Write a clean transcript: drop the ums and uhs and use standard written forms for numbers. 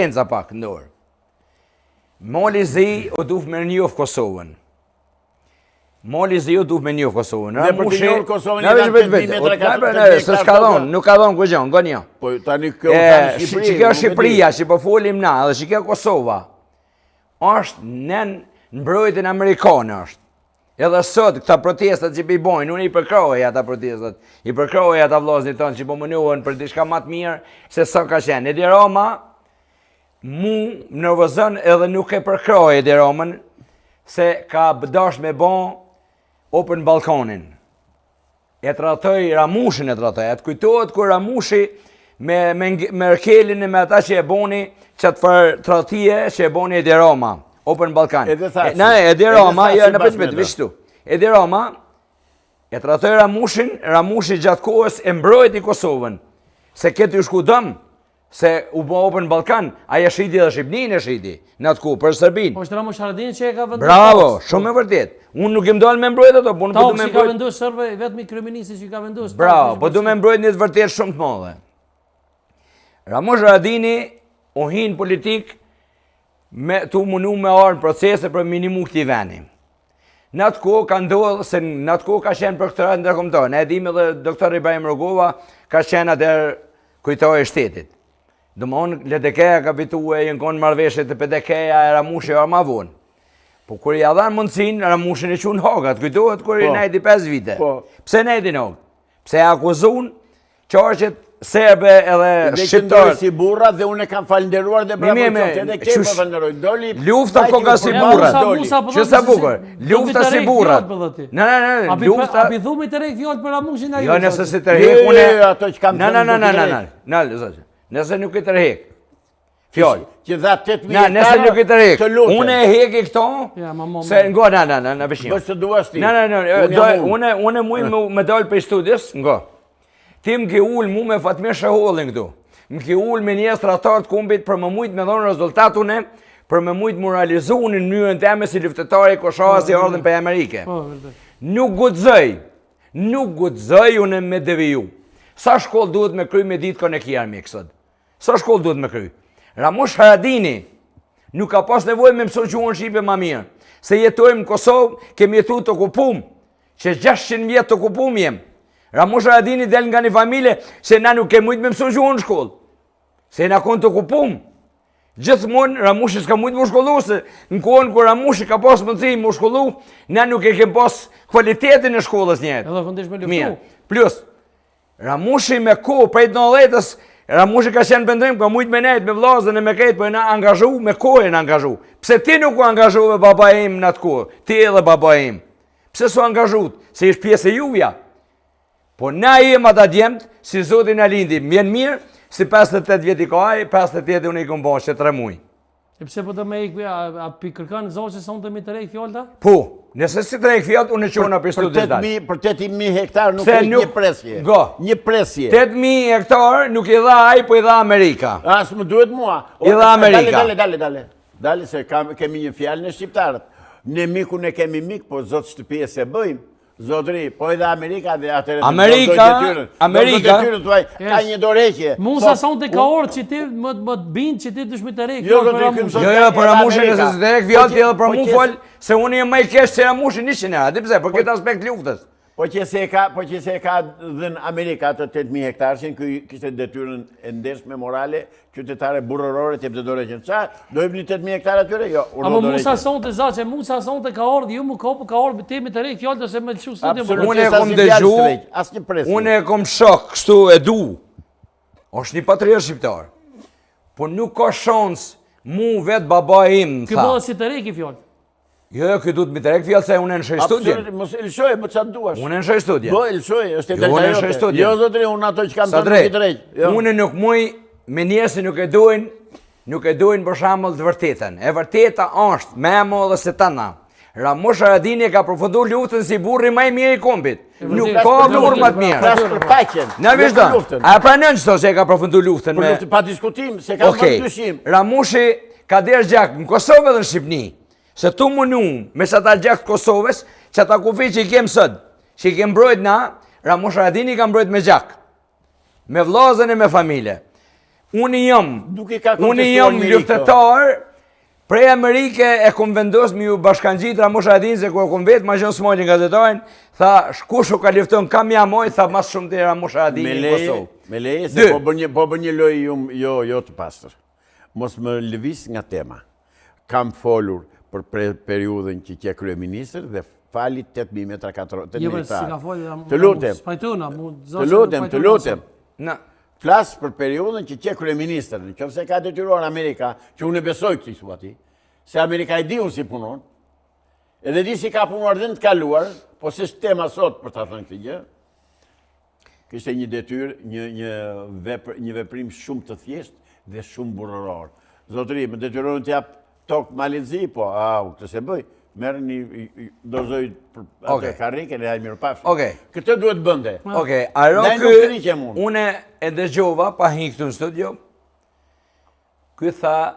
shkenca pak në dorë. Mali i Zi u duft me njof Kosovën. Mali i Zi u duft me njof Kosovën. Dhe për të njohur Kosovën i dhanë 8.000 metra katror. Se s'ka dhonë, nuk ka dhonë kurgjo, ngo një. Po tani kjo u thanë Shqipëri. Që kjo Shqipëria, që po folim na, edhe që kjo Kosova, është nën mbrojtjen amerikane është. Edhe sot, këta protestat që po i bojnë, unë i përkrahi ata protestat, i përkrahi ata vllaznit tonë që po munohen për diçka ma të mirë, se sa ka qenë. Edi Rama, mu më nervozon edhe nuk e përkrahi Edi Ramën, se ka dash me bo Open Ballkanin. E tradhtoi Ramushin e tradhtoi. A të kujtohet kur Ramushi me, me Merkelin e me ata që e boni qatë farë tradhtie që e boni Edi Rama, Open Balkan. Edhe Thaçi. Na, Edi Rama, jo, në për të vishtu. Edi Rama e tradhtoi Ramushin, Ramushi gjatë kohës e mbrojti Kosovën, se këtë ju shku dëm, Se u bo Open Balkan, ai e shiti dhe Shqipninë e shiti, në atë kohë, për Serbinë. Po është Ramush Haradinaj që e ka vendosur. Bravo, shumë e vërtet. Unë nuk jem dalë me mbrojt ato, po unë po du me mbrojt. ka vendosur serbe, vetëm kryeministri që ka vendosur. Bravo, po du me mbrojt një të vërtet shumë të madhe. Ramush Haradinaj u hi n'politik me tu munu me ardhë në procese për me i nimu këtij veni. Në atë kohë ka ndodhë, se në atë kohë ka qenë protektorat ndërkombëtar. Ne e dimë edhe doktor Ibrahim Rugova ka qenë atëherë kryetar i shtetit. Domethonë, LDK-ja ka fitu e jenë konë marrëveshje të PDK-ja e Ramushi e ma vonë. Po kur ja dhanë mundësin, Ramushin e çunë n'Hagë, të kujtohet kur i po. nejti 5 vite. Po. Pse nejti n'Hagë? Pse e akuzun qarqet serbe edhe shqiptarët. Dhe si burra dhe unë e kam falënderuar dhe bravo qoftë edhe ke po falënderoj. Doli Lufta koka si burra. Që sa bukur. Lufta si burra. Na na na, lufta. A pi thu me tërhek fjalë për Ramushin ai? Jo, nëse s'i tërhek unë. Jo, ato që kam thënë. Na na na na na. Na, zoti. Nëse nuk i tërhek. Fjalë. Që dha 8000 Na, nëse nuk i tërhek. Unë e heki këto. Se ngo na na na na vështirë. Bësh të duash ti. Na na na, unë unë muj me dal prej studios, ngo. Ti më ke ul mu me Fatmir Shehollin këtu. Më ke ul me njerëz tradhtarë të kombit për me mujt me dhonë rezultat une, për me mujt mu realizu në mënyrën teme si luftëtar i Kosovës i ardhën prej Amerike. Po, nuk guxoj, nuk guxoj une me deviju. Sa shkollë duhet me kry me ditë kon e ki armik sot? Sa shkollë duhet me kry? Ramush Haradini nuk ka pas nevojë me mësu gjuhën shqipe ma mirë. Se jetojmë në Kosovë, kemi jetu të okupum, Që 600 vjet të okupum jem. Ramush Haradini del nga një familje se na nuk kemi mujtë me mësu gjuhën në shkollë. Se na konë të okupum. Gjithmonë Ramushi s'ka mujtë m'u shkollu, se në kohën kur Ramushi ka pas mundësi m'u shkollu, na nuk e kem pas kualitetin e shkollës njëjtë. Edhe fundish me luftu. Plus, Ramushi me kohë prej të nëntëdhjetës, Ramushi ka qenë pendrim, ka mujtë me nejtë me vllazën e me krejt, po jena angazhu, me kohë jena angazhu. Pse ti nuk u angazhuve baba im në atë kohë? Ti edhe baba im. Pse s'u angazhut? Se ish pjesë e juvja. Po na jem ata djemt, si zoti na lindi, më vjen mirë, si 58 vjet i ka ai, 58 unë i kom bo që 3 muaj. E pse po do me ik, a, a pi kërkon Zaçe sonte me tërhek fjalët? Po, nëse s'i tërhek fjalët, unë e çona prej studios dal. Për 8000 hektar nuk e një presje. Go. Një presje. 8000 hektar nuk i dha ai, po i dha Amerika. As më duhet mua. I dha Amerika. Dale, dale, dale, dale. Dale se kam, kemi një fjalë ne shqiptarët. Ne mikun e kemi mik, po zot shtëpie s'e bëjmë. Zotri, po i dha Amerika dhe atëherë Amerika, Amerika, detyrën tuaj, ka një dorëheqje. Musa sonte ka orë që ti më më të bind që ti dush me tërhek. Jo, zotri, ky më Jo, jo, për Ramushin nëse s'i tërhek fjalët ti edhe për mu fol se unë jam më i keq se Ramushi 100 herë. Di pse? Për këtë aspekt luftës. Po që se e ka, po që se e ka dhënë Amerika atë 8000 hektarshin, ky kishte detyrën e ndershme morale, qytetare burrërore të jepte dorëheqjen. Ça, do jepni 8000 hektar atyre? Jo, urdhëro dorëheqjen. Ama Musa sonte Zaçe, Musa sonte ka ardhur, jo më kopo ka ardhur ti me tërhek fjalët ose me lëshu studion. Unë e kom dëgju, asnjë presje. Unë e kom shok, kështu e du. Është një patriot shqiptar. Po nuk ka shans mu vet baba im, tha. Ky bëhet s'i tërhek fjalët. Jo, jo, ky duhet m'i tërhek fjalët se unë e lëshoj studion. Absolut, mos e lëshoj, më çfarë duash. Unë e lëshoj studion. Po, e lëshoj, është e jo, drejta jote. Studion. Jo, zotri, unë ato që kam thënë nuk i tërheq. Jo. Unë nuk muj me njerëz që nuk e dojnë, nuk e dojnë për shembull të vërtetën. E vërteta është më e madhe se tana. Ramush Haradini e ka përfundu luftën si burri më i mirë i kombit. Nuk ka burrë më të mirë. Flas për paqen. Na vazhdo. A e pranon çto se e ka përfundu luftën me? Për luftën pa diskutim, s'e ka okay. dyshim. Ramushi ka derdh gjak në Kosovë dhe në Shqipni. Se tu munu me qata gjak të Kosovës, qata kufi që i kem sot, që i kem mbrojt na, Ramush Haradini i ka mbrojt me gjak. Me vllazën e me familje. Unë jam, Nuk i ka unë kontestuar jam njeri këto. luftëtar, prej Amerike e kom vendos me ju bashkangjit Ramush Haradinaj se kur e kom vetë Marjan Smajlin gazetarin, tha kush u ka lufton kam ja moj, tha mas shumë të Ramush Me Haradinaj në leje, Kosovë. me leje se Dy. po bën një po bën një lojë jo jo jo të pastër. Mos më lëviz nga tema. Kam folur për pre, periudhën që qe kryeministër dhe fali 8000 metra katror, 8000 Jo, si hektar. ka folë, Të lutem, S'pajtona, mu të lutem, të lutem. Na, Flas për periudhën që qe kryeministër, në qoftë se ka detyruar Amerika, që unë e besoj këtë thua ti, se Amerika e di unë si punon, edhe di si ka punuar dhe në të kaluar, po s'është tema sot për ta thënë këtë gjë, kishte një detyrë, një, një, vepër, një veprim shumë të thjeshtë dhe shumë burrëror. Zotëri, më detyrojnë të jap tokë Malit Zi, po, au, këtë se bëj, merë një, dorëzoj për atë Okej. karriken e ai mirupafshim. Okej. Këtë duhet bënde. Okej, aro Ndaj ky, nuk triqem unë. une e dëgjova pa hi këtu në studio, ky tha.